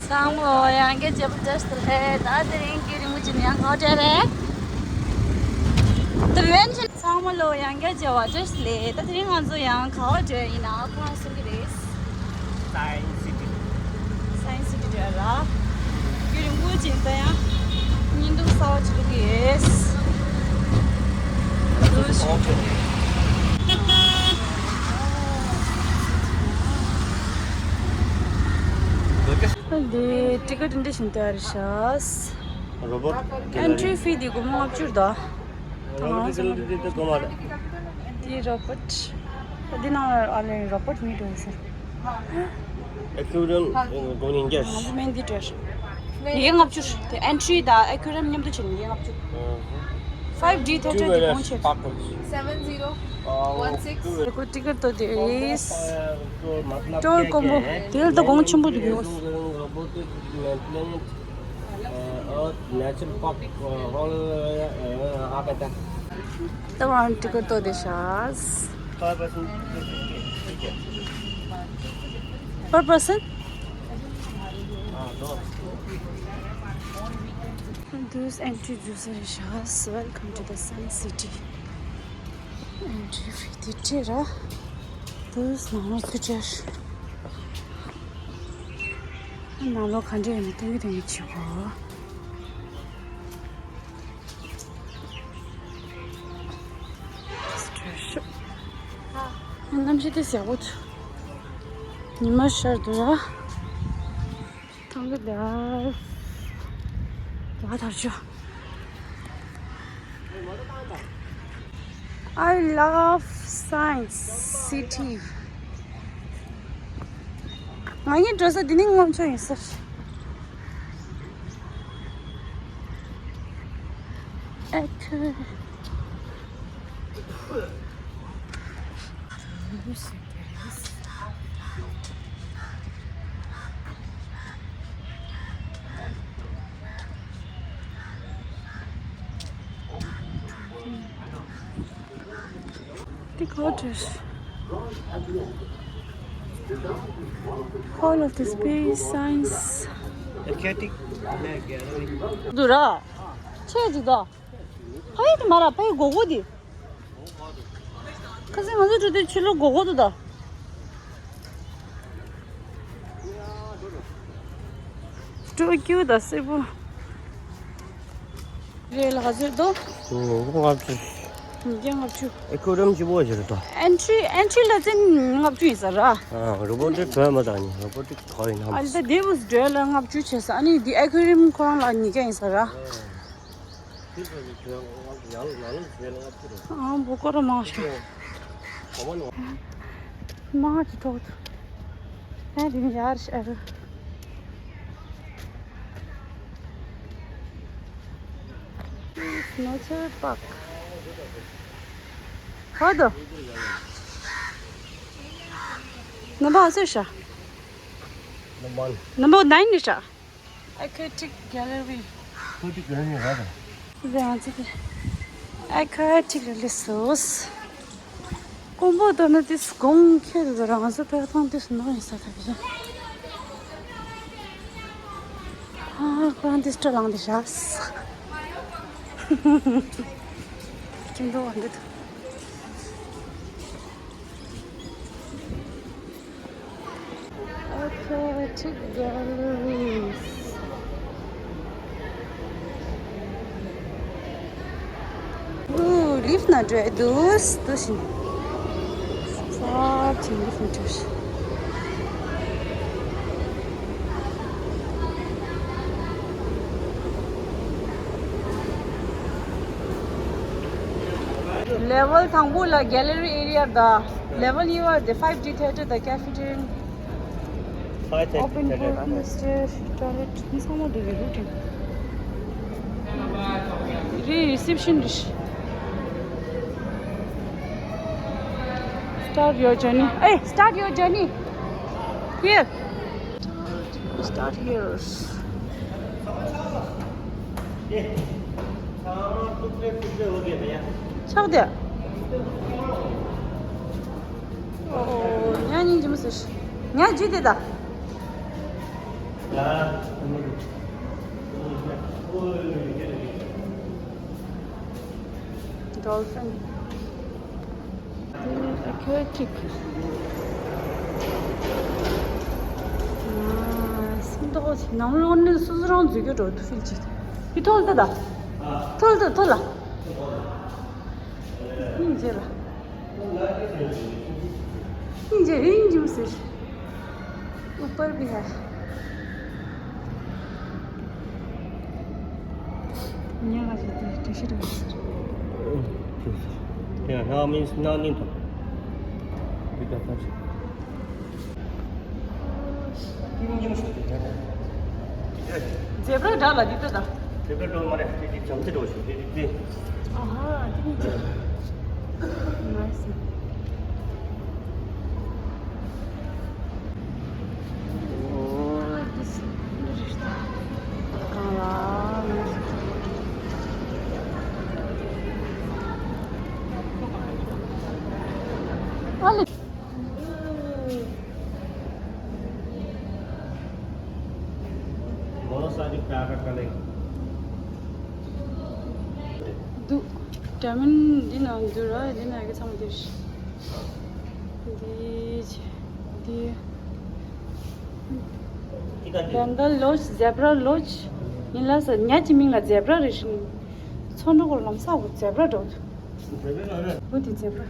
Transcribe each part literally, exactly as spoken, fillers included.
ཚང་མ་ལོ་ཡང་བསྐྱར་མཇལ་བ་བཀྲ་ཤིས་བདེ་ལེགས། ད་དེ་རིང་རྒན་རིན་པོ་ཆེ་ནས་ཡང་ག་པར་ཕེབས་རེད། ད་བན་ཆེན། ཚང་མ་ལོ་ཡང་བསྐྱར་མཇལ་བ་བཀྲ་ཤིས་བདེ་ལེགས། ད་དེ་རིང་ང་ཚོ་ཡང་ག་པར་འགྲོ་ཡིན་ན་ཁོ་རང་གསུང་གི་རེད། Science City. Science City འགྲོ་ཡ་ར། རྒན་རིན་པོ་ཆེ་ད་ཡང་བརྙན་ཐུང་གསར་པ་ཅིག་བླུག་གི་ཡོད། འདི་ཊི་ཀེ་ཊི་འདི་བཞིན་དུ་ཨ་རི་ཤག Robot Entry fee འདི་སྒོར་མོ་ལྔ་བཅུ་རེད་ད། Robot gallery དེ་སྒོར་མོ་རེད། འདི་robot། འདི་ནང་ཨ་ལེ་robot མི་འགྲོ་ཟེར། Aquarium སྒོར་མོ་ཉིས་བརྒྱ། ང་ཚོ་མིན་འདི་འགྲོ། ཉིས་བརྒྱ་ལྔ་བཅུ། དེ་entry དང་aquarium མཉམ་དུ་བྱས་ནས་ཉིས་བརྒྱ་ལྔ་བཅུ། Five D theater འདི་གོང་ཆེ། Seven zero one six. ཊི་ཀེ་ཊི་ཏོ་དེ་རེད། ཊོར་དཀོན་པོ། དེ་ལ་ད་གོང་ཆེན་པོ་འདུག་གོ། Robotic maintenance, uh, earth, natural park, uh, whole, uh, habitat. ད་བར་ཊི་ཀེ་ཊི་ཏོ་དེ་ཤག Five percent. Per person? Ah, no. This entry user is Shahs. Welcome to the Sun City. Entry fee དེ་སྤྲད་ར། This ནང་ལོགས་ཚུར་བཅར། ནང་ལོགས་ག་འདྲ་ཡོད་མེད་སྟོན་གྱི་སྟོན་གྱི་བྱེད་དགོས། གནམ་གཤིས་དེ་ཡག་པོ་འདུག་ཉི་མ་ཤར་འདུག་ར། ཐང་གི་ལ། ལ་དར་ཆུ། I love Science City. ང་གཉིས་འགྲོ་ས་འདི་ནི་ངོམ་ཆོ་ཡིན་ས། ཨེ་ཁུ། The quarters. Hall of the Space Science. Aquatic gallery. འདུག་ར། ཆེ་ཅིག་དོ། ཕ་ཡི་དེ་མ་ར་ཕ་ཡི་གོ་གོ་དེ། ཁ་སང་ང་ཚོ་འགྲོ་དུས་ཕྱི་ལོགས་སྒོར་སྒོར་དུ་དང་། སྤྲོ་སྐྱིད་དང་སྲིད་པོ། རེད་ལ་ག་ཚོད་དོ། ལྔ་བཅུ། ཉིས་བརྒྱ་ལྔ་བཅུ། ཨེ་ཁུ་རིམ་གཅིག་པོ་ཞིག་རེད་དོ། ཨེན་ཊི་རི་ཨེན་ཊི་རི་ལ་ཙམ་ལྔ་བཅུ་ཡིན་ས་ར། ཨ་རོ་བོ་ཊི་བོད་མ་དང་ནི་རོ་བོ་ཊི་ག་ཡིན་ནམ། ཨ་ལི་ད་དེ་བུ་སྒྲོལ་ལ་ལྔ་བཅུ་བྱས་ས། ཨ་ནི་དེ་ཨེ་ཁུ་རིམ་ཁོ་རང་ལ་ཉིས་བརྒྱ་ཡིན་ས་ར། ཨ་བུ་ཀོ་ར་མང་ཤོས། མང་ཅི་ཐོག་ཏུ། ཨ་རིང་ཡར་ཤར། Nature Park. ཧོ་དོ། Number ཨ་སེ་ཤ། Number nine ནི་ཤ། Aquatic Gallery. Aquatic Gallery ར་ར། ཟེར་ང་ཚོ་དེ་Aquatic Gallery སོ། ཀོང་པོ་དོ་ན་དེ་གོང་ཁེ་དེ་རང་ཚོ་ཕེ་ཐང་དེ་ནོ་ཡིན་ས་ཐག་ཡིན། ཨ་ཁོ་རང་དེ་སྤྲོ་ལངས་དེ་ཤག་ཁྱིམ་དུ་འོང་འདུག Aquatic Galleries. Ooh, lift ནང་འགྲོ་ཡ་འདུག་འདུག་ཤིང་། ས་ཆེན་lift ནང་འགྲོ་ཤིང་། Level དང་པོ་ལ་gallery area དང་level གཉིས་པ་དེ་five D theater དང་cafeteria. Five thirty open theater. Pool, understairs, toilet ཚང་མ་འདུག་རེད་འདུག་ཅིང་། རེད། Reception རེད། Start your journey. Hey, start your journey. Here. Start here. ཆག་དེ། ཨོ། ཉ་སྙིང་རྗེ་མོ་ཟེར། ཉ་རྗེ་དེ་ད། Dolphin. Aquatic. ཨ། སེམས་ཏོག་ཅིག་ནང་ལོགས་ནས་སོ་སོ་རང་འཛུལ་རྒྱུ་འགྲོ་འདུག་ཕིལ་ཅིག་འདི་ཐོལ་ཏེ་ད། ཐོལ་ཏེ་ཐོལ་ལ། སྙིང་རྗེ་ལ། སྙིང་རྗེ་རིང་འཇིམ་ཟེར། ཨུ་པར་བི་ཧར། ཉག་ག་ཞིག་དེ་བཀྲ་ཤིས་རེད་ཟེར། ཡང་ང་མིན་ན་ནིན་ཐོ། འདི་ད་ཐོ་ཞིག་ཛེབ་ར་འདྲ་ལ་འདི་ལྟ་དང་། ཛེབ་ར་འགྲོ་མ་རེད། དེ་དེ་བྱམས་བརྩེ་འགྲོ་ཞིག་དེ་དེ་དེ། ཨ་ཧ། དེ་ནི་ཅི། ནའི་སི། ཨོ། དེ་སི་གང་ལ་ནའི་སི། ཨ་ལེ། འདུག་ཌའི་མོན་ཌི་འདི་ནང་འདུག་ར། འདི་ནང་གི་ཚང་མ་འདིར། འདི་འདི། བེང་གལ་ལོཇ། ཛེབ་ར་ལོཇ། ཡིན་ལ་ས་ཉ་གི་མིང་ལ་ཛེབ་ར་རེད་ཤིང་། ཚོན་འགྲོ་གོ་ལམ་ས་གོ་ཛེབ་ར་འགྲོ་འདུག་འོ་དེ་ཛེབ་ར།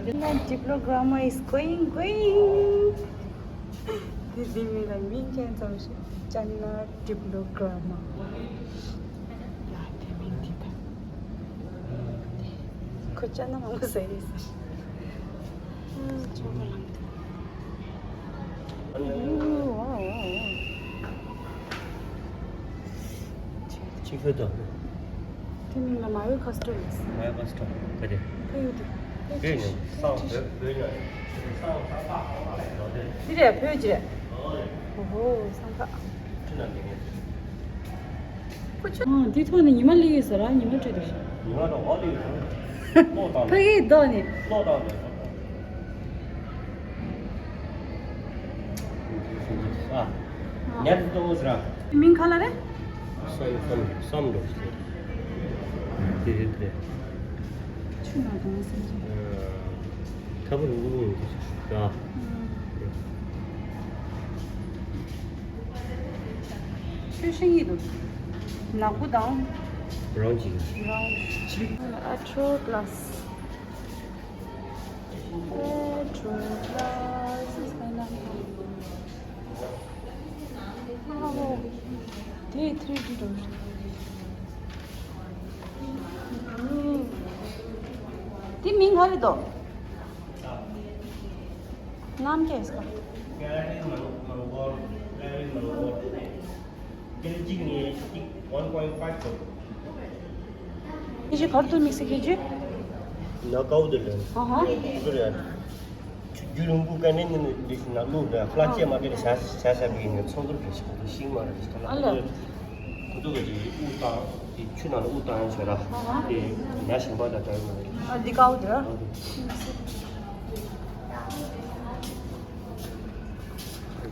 China Diploma Grammar is going, going. དེ་དེ་མིན་ལ་མིང་ཅན་ཙམ་ཞིག China Diploma Grammar. ཡ་དེ་མིན་དེ་ད། ཁོ་ཅ་ན་མང་པོ་ཟ་ཡི་ཟེར། ཅོ་ག་ལམ་དུ། ཆིག་ཕེ་དང་། དེ་མིན་ལ་མ་ཡོད་ཁ་སི་ཊོམ་ཡིན། མ་ཡོད་ཁ་སི་ཊོམ་ག་རེ། ཕ་ཡུལ་དུ། ཕ་ཡུལ་ནས་སང་བོད་བོད་ནས་སང་ས་ཕག་ས་ཕག་ལ་ཡོད་དེ། འདི་རེད་ཕ་ཡུལ་ཅི་རེད། ཨོ་ཧོ་སང་ཕག་ཁྱི་ན་འདི་ངས། ཁོ་ཆུ། ཨ་འདི་ཐོག་ནས་ཉི་མ་སླེབས་ཡོད་ས་ར། ཉི་མ་བྲོས་འདུག་ཉི་མ་དང་བ་ལི་ཡོད་ས། གློག་བཏང་ཕ་གིའི་རྡོ་ནས། གློག་བཏང་ནས། ཨ། ཉལ་ཏོ་ཟེར། མིང་ག་ལ་རེད། སམ་སམ་སམ་འགྲོ་ཟེར། དེ་རེད་དེ། ཆུ་ནང་དུ་སེམས་ཅན། ཁ་བུ་རུ་རུ་ཡིན་དེ་ཟེར། ཆུ་ཤིང་ཡིན་འདུག་ནག་པོ་དང་། རང་གཅིག་རང་གཅིག་ཨ་ཁྲོ་པ་ལ་སི། དེ་ཐི་རི་ཌི་འགྲོ་རེད། དེ་མིང་ག་རེ་འདུག་ནམ་སྐྱེས་པ། ཁེ་ཇི་གཅིག་ནས་གཅིག་one point five ཁྱོན། ཁེ་ཇི་ག་རེ་འདུག་དམིགས་བསལ་ཁེ་ཇི། ན་ཀའུ་དེ་ལོན། ཨ་ཧ། ཁོ་ཚོ་རེད། རྒྱུ་རིང་པོ་ག་ནས་ནི་འདི་ཞིག་ན་བླུགས་འདྲ་ཕ་ལ་ཅེ་མ་དེ་ལ་བྱ་བྱ་བྱ་བའི་ནི་ཚོང་དུར་གྱི་ཞིག་ཏུ་ཤིང་མ་རེད་ཞིག་ད་ལ། ཨ་ལ། ཁོ་ཚོ་ག་ཅིག་དབུགས་བཏང་དེ་ཆུ་ནང་ལ་དབུགས་བཏང་ཡང་བྱས་ར། ཨ་ཧ། དེ་ཉ་གཞན་པ་དང་འདྲ་བའི་མ་རེད། ཨ་འདི་ཀའུ་དེ་ར། ཨ་འདི།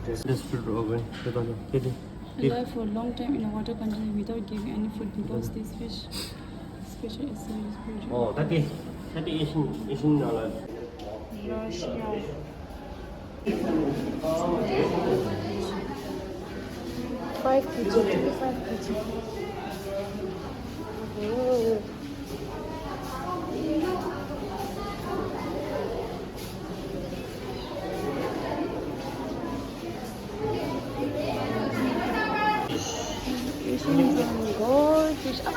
Desperate oven. Alive for a long time in a water container without giving any food because these fish, special as well as spiritual. ཨོ་ད་དེ་ད་དེ་ཨེ་ཤིན་ཨེ་ཤིན་ནང་ལ། Russia. Five K G, twenty-five K G. Oh. Asian Gorgeous. ཨ་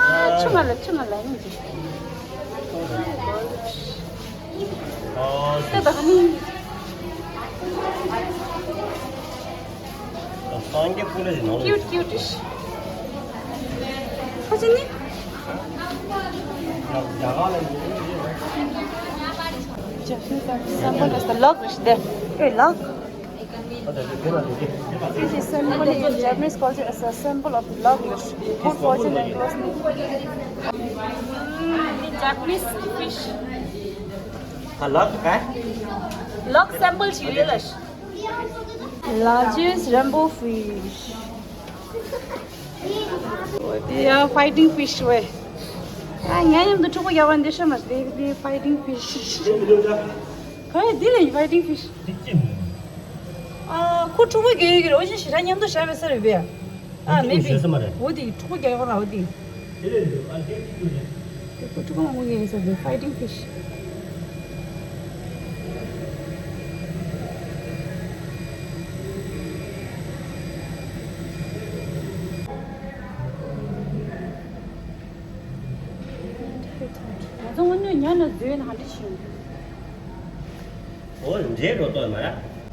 ཆུ་ང་ལ་ཆུ་ང་ལ་ཡིན་གྱི། ཨ་ད་ད་ཧ་ནི། སངས་རྒྱས་ཀུན་ལས་ནོར། Cute, cute. ཁ་ཅི་ནི། རྒྱ་གར་ལ་ཡོད། Japanese symbol is the log, is there? Hey, log. This is symbol in Japanese culture as a symbol of log, good fortune and closeness. Mm, Japanese fish. ད་ལག་ག་ལགས་སེམ་པལ་ཞིག་རེད་ལ། Largest rainbow fish. འོ་དེ་ཡ་fighting fish བས། ཨ་ང་མཉམ་དུ་ཕྲུ་གུ་རྒྱག་པ་འདི་ཤ་མ་རེད་དེ། Fighting fish. ག་རེ་འདི་ལ་fighting fish. ཨ་ཁོ་ཕྲུ་གུ་རྒྱག་ཡོད་ཀྱི་རེད། འོ་ཞེ་ཞེ་ར་མཉམ་དུ་བཞག་པའི་ས་རེད་པས། ཨ་མེད་པས། འོ་དེ་ཕྲུ་གུ་རྒྱག་ཡོད་ར་འོ་དེ། དེ་ལས་ཨ་དེ་ཀུ་ཀུ་རེད། དེ་ཀུ་ཀུ་མང་པོ་ཡིན་ས་དེ་fighting fish. ང་ཚོ་དངོས་གནས་ཉ་ན་འཛུལ་ན་ཧ་འདྲ་ཞིག་འོ་འདྲེ་འགྲོ་ཏོ་མ་ར།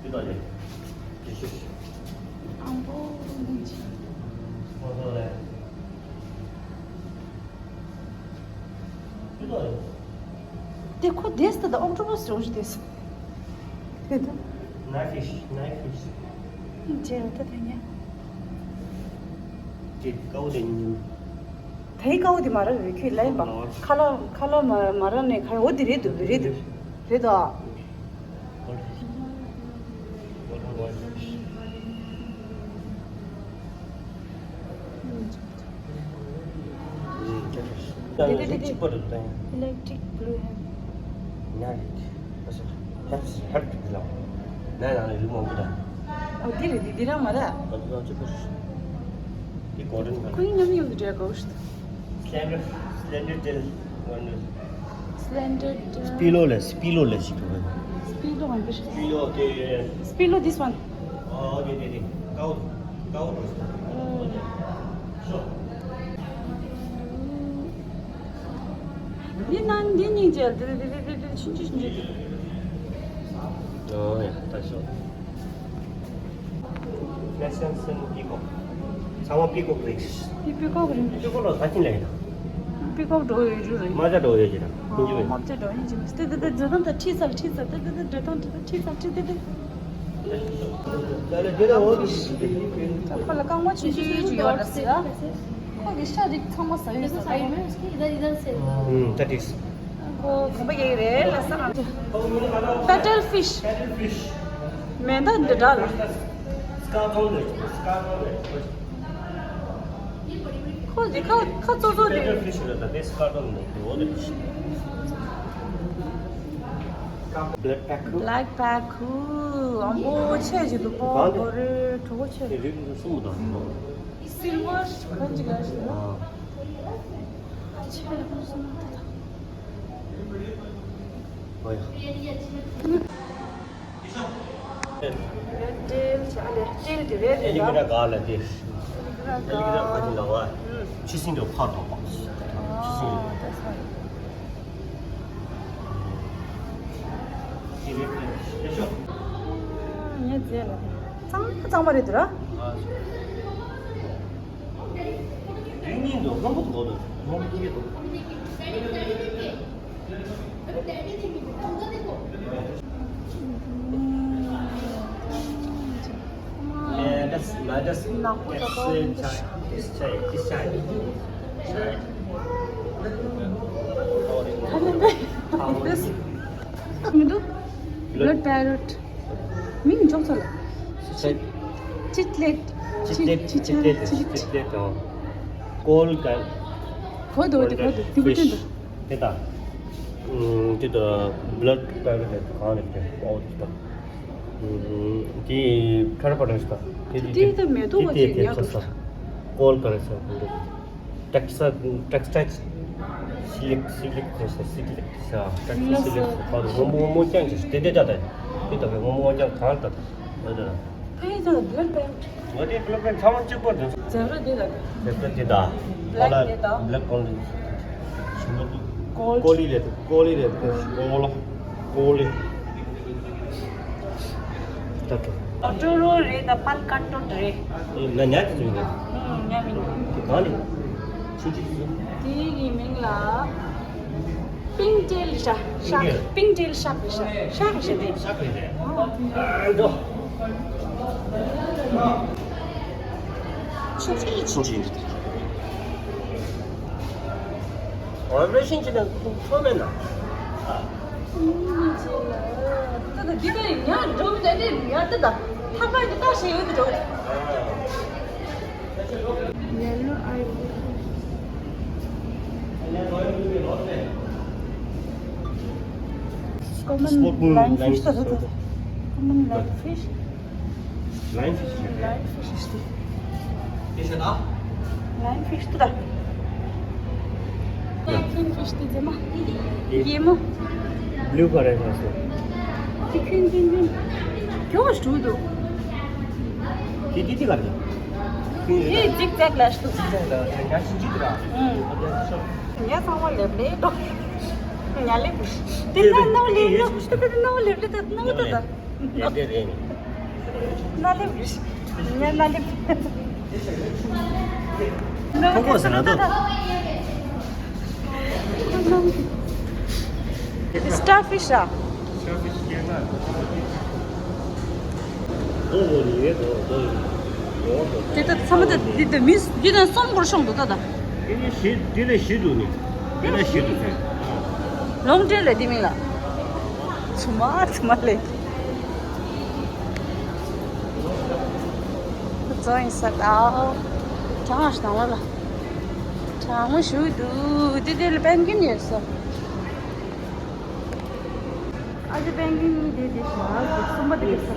དེ་དང་ལས། དེ་ཤོད། ཨང་པོ། ཨང་པོ་ལས། དེ་ཁོ་དེས་ད་ད་ཨོག་ཊོ་པས་རེད་འོ་ཞིག་དེས། དེ་ད། Knife fish, knife fish. ཨིན་ཇེ་ད་ད་ཉ། དེ་ཀའོ་དེ་ཉིན། དེའི་ཀའོ་དེ་མ་ར་རེད་ཁྱོད་ལན་པ། ཁ་ལག་ཁ་ལག་མ་མ་ར་ནས་ཁ་འོ་དེ་རེད་འདུག་རེད་འདུག་རེད་དོ། དེ་དེ་དེ་དེ། གཅིག་པ་རེད་དང་། Electric blue hand. ཉ་རེད། ཨ་སོ། ཧེབ་ཧེབ་ཏུ་ལ། ན་ན་ལ་རི་མང་པོ་དང་། ཨོ་དེ་རེད་དེ་དེ་རང་མ་ར། ཨ་དེ་རང་གཅིག་པ་རེད། དེ་གོ་རིན་ག་ཁོ་ཡིན་ཉམས་ཡོང་དུ་འདྲ་གོ་ཤི། Slender, slender tail. Slender tail. Spilo ལ་Spilo ལ་ཞིག་འདུག་ག Spilo ང་འདི། Spilo དེ། Spilo this one. ཨོ་དེ་དེ་དེ། ཀའོ་ཀའོ་རོ། ཤོ། འདི་ནང་འདི་སྙིང་རྗེ་འདི་འདི་འདི་འདི་འདི་ཆུང་ཆུང་ཆུང་ཆུང་། ཨོ་ཡ་ད་ཤོ། Flesh and Fin peacock. ཚང་མ་peacock རེད། འདི་peacock རེད། peacock ལ་ད་ཅི་ལས་ཡིན། peacock འགྲོ་ཡོད་རྒྱུ་རེད། མ་ཆ་འགྲོ་ཡོད་ཀྱི་རེད། ཁུངས་ཅི་རེད། མ་ཆ་འགྲོ་ཡིན་གྱི་མ་རེད། དེ་དེ་དེ་འགྲོ་སྟངས་དེ་ཁྲིད་ཚར་ཁྲིད་ཚར་དེ་དེ་དེ་འགྲོ་སྟངས་དེ་ཁྲིད་ཚར་ཁྲིད་དེ་དེ། ཁོ་ལ་རྐང་པ་ཆུང་ཆུང་ཡོད་ཀྱི་ཡོད་རེད་ཟེར། ཁོ་གི་ཤ་རིགས་ཚང་མ་ཟ་ཡོད་ཟེར། ཨུམ། That is. ཁོ་གོམ་པ་རྒྱག་གི་རེད་ལ་ས་ང་། Paddle fish. Paddle fish. མེ་མདའ་འདི་འདྲ་ལ། Scarlet. Scarlet. ཁོ་འདི་ཁ་ཁ་ཙོག་ཙོག་འདི། Paddle fish རེད་ད་དེ་scarlet ནི་འོ་དེ། Black Pacu. Black Pacu. ཨ་མོ་ཆེ་ཞིག་འདུག་པོ། གང་འདི། གོ་རེ་གྲོགས་པོ་ཆེ། དེ་རིགས་གསུམ་དང་། Silver གང་ཅིག་ལ་ཞིག་ཨ། ཆེ་རིགས་གསུམ་དང་། ཨོ་ཡ། ཏེལ་ཆ་ལེ་ཏེལ་དེ་རེད། ཨེ་ལི་ཀི་ར་ག་ལ་ཏེལ། ཨེ་ལི་ཀི་ར་ག་ཅི་ལ་བ། ཆི་སིང་དུ་ཕར་དོ་པ། ཆི་སིང་རེད། ཨ་ཉེ་ཙེ་ལ་གཙང་མ་གཙང་མ་རེད་འདུག་ར། དེ་གཉིས་འདུག་སྔོན་པོ་དེ་འདུག་སྔོན་པོ་གཉིས་འདུག Let us, let us exercise, exercise, exercise. མི་འདུག Blood parrot. མིང་འཇོག་ཚར་ལ། ཅིག་ཅིག་ལེད། ཅིག་ལེད་ཅིག་ཅིག་ལེད་ཅིག་ཅིག་ལེད། ཀོལ་ག་གོ་འདུག་དེ་གོ་འདུག་དེ་གོ་དེ་འདུག་དེ་དང་། དེ་དང་། Blood parrot དེ་གང་རེད་དེ། ཨོ་དེ་དང་། དེ་ཁར་པ་རེད་ད། དེ་དེ་དེ་མེ་ཏོག་དེ་དེ་ཉག་དེ་ཚ་ཀོལ་ག་རེད་ཚ་གོ་འདུག་ཊེག་སི་ཊེག་སི་ཊའིལ་སི་ལེག་སི་ལེག་ཟེར་སི་ལེག་ཟེར་ཊེག་སི་ཊའིལ་སི་ལེག་ཟེར་ཁ་ངོ་མོ་ངོ་མོ་རྐྱང་ཅིག་དེ་དེ་ད་དེ་དེ་ད་ངོ་མོ་ངོ་རྐྱང་གང་ད་ད་འོ་དེ་ད། ཕ་ཡི་ཚོ་ལ་བློ་བེ། ངོ་དེ་བློ་བེ་ཚང་མ་གཅིག་པ་དེ་ཚོ། ཛེབ་ར་དེ་ད་དེ། ཛེབ་ར་དེ་ད། ཀོ་ལ་དེ་ད། བླེག་ཀོ་ལི། ཞིམ་པོ་དེ། ཀོལ། ཀོ་ལི་རེད་ཀོ་ལི་རེད་ཀོ་ལ་ཀོ་ལི། ད་ད། ཨོ་ཏོ་རོ་རེད་ད་པལ་ཀ་ཏོ་རེད། ཨེ་ང་ཉག་ཅིག་ཡིན་ན། ཨུམ་ཉག་མིན། དེ་གང་རེད། ཆུང་ཆུང་ཆུང་ཆུང་། དེ་གི་མིང་ལ། པིང་ཊེལ་ཤག་ཤག་པིང་ཊེལ་ཤག་རེད་ཤག་ཤག་རེད་ཤག་དེ། ཤག་རེད་དེ། ཨ་འགྲོ། ཆུང་ཆུང་ཆུང་ཆུང་། ཨོ་པ་རེ་ཤན་བྱེད་ན་ཁོ་མེད་ན། ད་ད་འདི་ད་ ཡ་ཏི་ད། ཐག་པ་འདི་ཏག་ཞིག་ཡོད་དུ་འགྲོ། Yellow eye fish. Common line fish ད་ད་ད། Common line fish. Line fish. Line fish ད། ལའིམ་ཕིཤ་ཏུ་ད། ལའིམ་ཕིཤ་ཏུ་ཛེ་མ། ཡེ་མོ། བླུག་ག་རེ་མ་སོ། ཏི་ཁུན་ཏིན་ཏིན། ཁྱོ་ཞུ་དུ། ཏི་ཏི་ཏི་ག་རེ། ཡེ་ཛིག་ཛེག་ལ་ཞུ། ཛིག་ཛེག་ལ་ཉ་ཤིན་ཅི་ཏི་ར། ཨུམ། ཉ་ཚང་མ་ལེབ་ལེ་འགྲོ། ཉ་ལེབ། ཏི་ན་ནོ་ལེབ་ལོ། ཏི་ཏི་ནོ་ལེབ་ལེ་ཏི་ནོ་ཏི་ད། དེ་དེ་རེད། ན་ལེབ་རེད། ཉ་ན་ལེབ། ཁོ་ཁོ་ཟ་ན་དོ། སི་ཊར་ཕིཤ་ཨ། དེ་ད་ཚང་མ་ད་འདི་ད་མི་འདི་ད་གསུམ་སྐོར་ཤོང་འདུག་ད་ད། དེ་ནི་ཞི་དེ་ལས་ཞི་འདུག་ནི། དེ་ལས་ཞི་འདུག་ནི། ལོང་ཊེལ་ལས་འདི་མིན་ལ། ཚུ་མ་ཚུ་མ་ལས། བཙོང་ཡིན་ས་ད། གྲང་ཞིག་དང་བ་ལ། གྲང་མོ་ཞུ་འདུག་འདི་དེ་ལ་པན་ཀིན་ཡོད་ས། ཨ་ཅེ་པན་ཀིན་གཉིས་དེ་དེ་ཞག་གསུམ་པ་དེ་གེ་ས།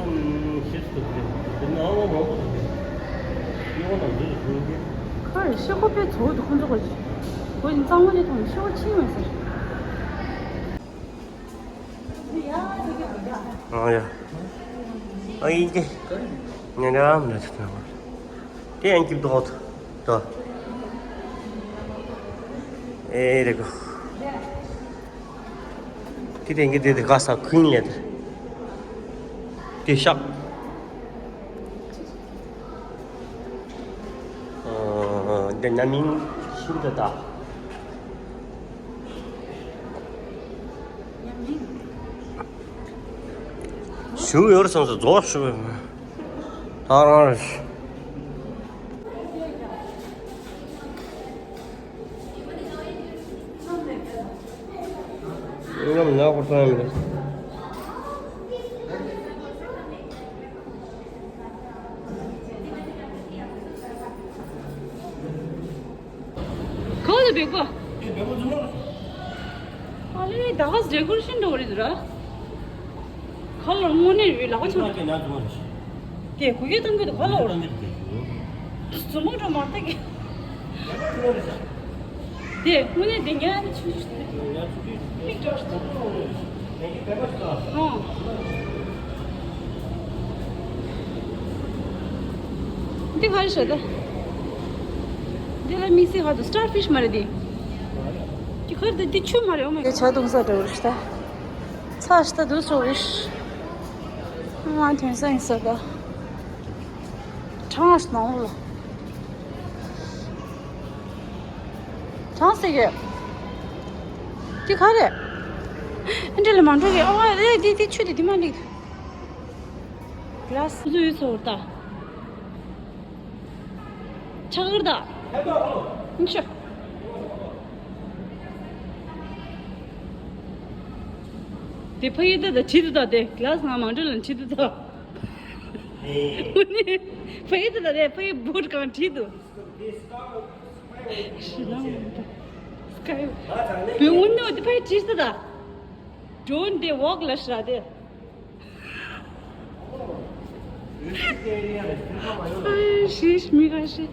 ཁ་རེ་ཤེས་ཁོ་པའི་ཚོགས་འདུ་ཁོང་ཚོ་གོ་ཅི། གོ་ཅི་གཙང་བོ་ལས་ཐོང་ཤེས་ཁོ་ཕྱིན་མ་ཟེར། ཨ་ཡ། ཨ་ཡིན་ཏེ། ཉན་ར་མི་འདྲ་ཐུབ་ན། དེ་ཡང་སྐྱིད་ཏོག་ཏོ། ཨེ་རེ་གོ། དེ་དེང་གི་དེ་དེ་ག་ས་ཁུན་ལེ་དེ། དེ་ཤག་ཨ་དེ་ན་མིན་ཤིན་ཏུ་ད། ཞུ་ཡོར་སོང་སོ་རྫོགས་ཞུ། ད་རང་རེད། ང་མ་ནག་པོ་ཐོན་མི་འདུག་གང་ལ་འབེབས་པ། ཨ་ལེ་ད་ག་ཌེ་ཀོ་རེ་ཤན་འགྲོ་གི་རེད་ར། ཁ་ལ་དངོས་གནས་རེད་ལག་པ་ཆུང་དེ་གུ་གེ་བཏང་གི་འདུག་ག་ལ་འོར། མཛུབ་མོ་འགྲོ་མ་ལྟ་གི། དེ་དངོས་གནས་དེ་ཉལ་ཆུང་ཆུང་དེ། ཨང་། འདི་ག་རེ་ཤོད་དེ། འདི་ལ་དམིགས་བསལ་ག་དུ་སི་ཊར་ཕིཤ་མ་རེད་དེ། འདི་ག་རེ་དེ་འདི་ཆུ་མ་རེད་འོ་མ། དེ་ཆ་དུང་ས་འདྲ་བོ་རེད་ཤག་ད། ཚ་ཤི་ད་དུ་ཚོ་བིཤ། ང་ཐོན་ས་ཡིན་ས་ད། གྲང་ཞིག་ནང་ལ། གྲང་ཟེར་གི། འདི་ག་རེད། ཨ་འདྲ་ལ་མ་འགྲོ་གི་ཨ་ཝ་ཨེ་འདི་འདི་ཆུ་འདི་འདི་མ་ལིག་གི་ལ་སི་ཟུ་ཡོད་ཚོར་ད། ཆག་གིར་ད། ཨིན་ཤ། དེ་ཕ་ཡི་ད་ད་བྲིས་འདུག་ད་དེ་གི་ལ་སི་ང་མ་འགྲོ་ལ་བྲིས་འདུག་ད། ཕ་ཡི་ད་ད་དེ་ཕ་ཡི་བོད་གང་བྲིས་འདུག་ཤི་ན་འོང་ད། སྐའི། བུ་འུན་ནོ་དེ་ཕའི་བྲིས་ཏེ་ད། Drone they walk ལ་ཤ་དེ། ཤིས་མི་ག་ཤི།